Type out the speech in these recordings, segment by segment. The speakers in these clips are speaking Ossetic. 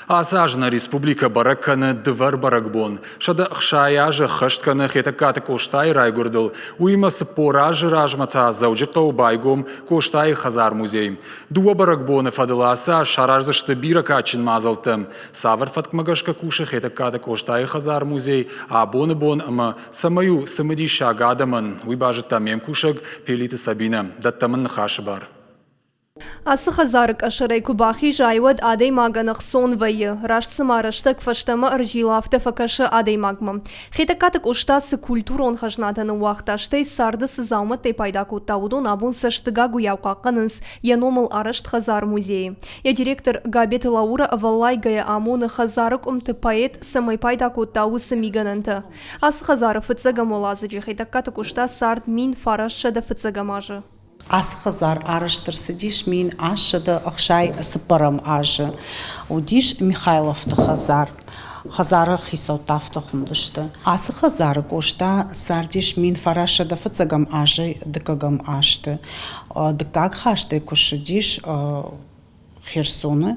Ацы аз нӕ республикӕ бӕрӕг кӕны дывӕр бӕрӕгбон. 160 азы ӕххӕст кӕны Хетӕгкаты Къостайы райгуырдыл. Уыимӕ 40 азы размӕ та Дзӕуджыхъӕуы байгом Къостайы хӕдзар-музей. Дыууӕ бӕрӕгбоны фӕдыл ацы аз сараздзысты бирӕ кадджын мадзӕлттӕ. Цавӕр фӕткмӕ гӕсгӕ кусы Хетӕгкаты Къостайы хӕдзар-музей абоны бон ӕмӕ цӕмӕй у цымыдисаг адӕмӕн, уый базыдта ме мкусӕг Пелиты Сабинӕ. Дӕттӕм ын ныхасы бар. Ацы хӕдзары къӕсӕрӕй куы бахизай, уӕд адӕймагӕн ӕхцон вӕййы, раст цыма рӕстӕг фӕстӕмӕ ӕрзилы, афтӕ фӕкӕсы адӕймагмӕ. Хетӕгкаты Къоста цы культурон хӕзнатӕ ныууагъта, стӕй царды цы дзаумӕттӕй пайда кодта, уыдон абон цӕстыгагуыйау хъахъхъӕнынц йӕ номыл арӕзт хӕдзар-музейы. Йӕ директор Габеты Лаура ӕвӕллайгӕйӕ амоны хӕдзары къуымты поэт цӕмӕй пайда кодта, уыцы мигӕнӕнтӕ. Ацы хӕдзары фыццӕгӕм уӕладзыджы Хетӕгкаты Къоста цард 1900 фыццӕгӕм азы. Ацы хӕдзар арӕзт ӕрцыдис 1864 азы. Уыдис Михайловты хӕдзар. Хӕдзары хицӕуттӕ афтӕ хуындысты. Ацы хӕдзары Къоста цардис 1905 азӕй дыккӕгӕм азты. Дыккаг хӕстӕй куы ссыдис Херсоны,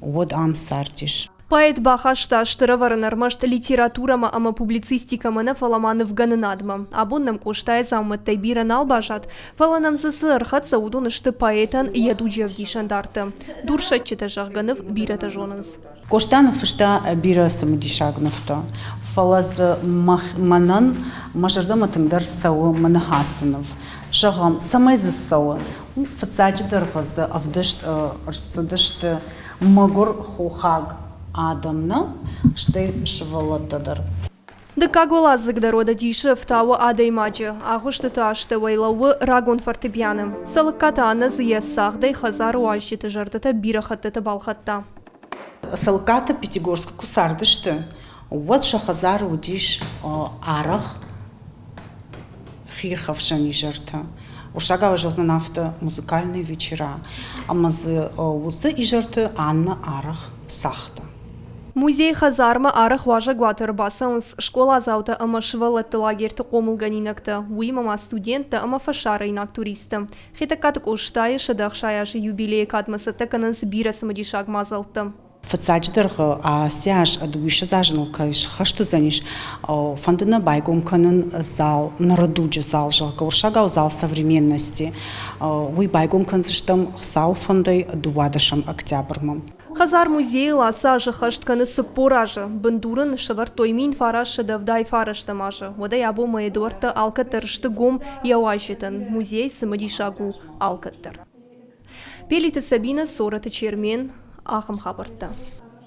уӕд ам цардис. Поэт бахаста стыр ӕвӕрӕн ӕрмӕст литературӕмӕ ӕмӕ публицистикӕмӕ нӕ, фӕлӕ ма нывгӕнынадмӕ. Абон нӕм Къостайы дзаумӕттӕй бирӕ нал баззад, фӕлӕ нӕм дзы цы ӕрхӕццӕ, уыдон сты поэтӕн йӕ дуджы ӕвдисӕндартӕ. Дурсӕтджытӕ, зӕгъгӕ, ныв бирӕтӕ зонынц. Къоста ныффыста бирӕ цымыдисаг нывтӕ, фӕлӕ дзы мӕнӕн мӕ зӕрдӕмӕ тынгдӕр цӕуы мӕ ныхасы ныв. Зӕгъӕм, цӕмӕй дзы цӕуы, Фыццаджыдӕр дзы ӕвдыст ӕрцыдысты мӕгуыр хохаг адӕм нӕ, стӕй сывӕллӕттӕ дӕр. Дыккаг уӕладзыг дӕр уӕдӕ дисы ӕфтауы адӕймаджы. Агъуыстыты астӕуӕй лӕууы рагон фортепиано. Цӕлыккаты Аннӕ дзы йӕ цагъдӕй хӕдзары уазджыты зӕрдӕтӕ бирӕ хӕттыты балхӕдта. Цӕлыккаты Пятигорскы куы цардысты, уӕд сӕ хӕдзары уыдис арӕх хиирхӕфсӕн изӕртӕ. Уырыссагау зӕгъдзӕн афтӕ музыкальные вечера. Ӕмӕ дзы уыцы изӕрты Аннӕ арӕх цагъта. Музейы хӕдзармӕ арӕх уазӕгуаты ӕрбацӕуынц скъоладзаутӕ ӕмӕ сывӕллӕтты лагерьты хъомылгӕнинӕгтӕ, уыимӕ ма студенттӕ ӕмӕ фӕсарӕйнаг туристтӕ. Хетӕгкаты Къостайы 160 азы юбилейы кадмӕ цӕттӕ кӕнынц бирӕ цымыдисаг мадзӕлттӕ. Фыццаджыдӕр ацы аз дыууиссӕдз азы ныл кӕй схӕст уыдзӕнис, фӕнды нӕ байгом кӕнын зал, ныры дуджы зал, зӕгъгӕ, уырыссагау зал современности. Уый байгом кӕндзыстӕм Хуыцауы фӕндӕй дыууадӕсӕм октябрмӕ. Хӕдзар-музейыл ацы азы хӕст кӕны 40 азы. Бындур ын сӕвӕрдтой 1979 азы. Уӕдӕй абонмӕ йӕ дуӕрттӕ алкӕддӕр сты гом йӕ уазджытӕн. Музей цымыдисаг у алкӕддӕр. Пелиты Сабинӕ, Цорӕты Чермен, ахӕм хабӕрттӕ.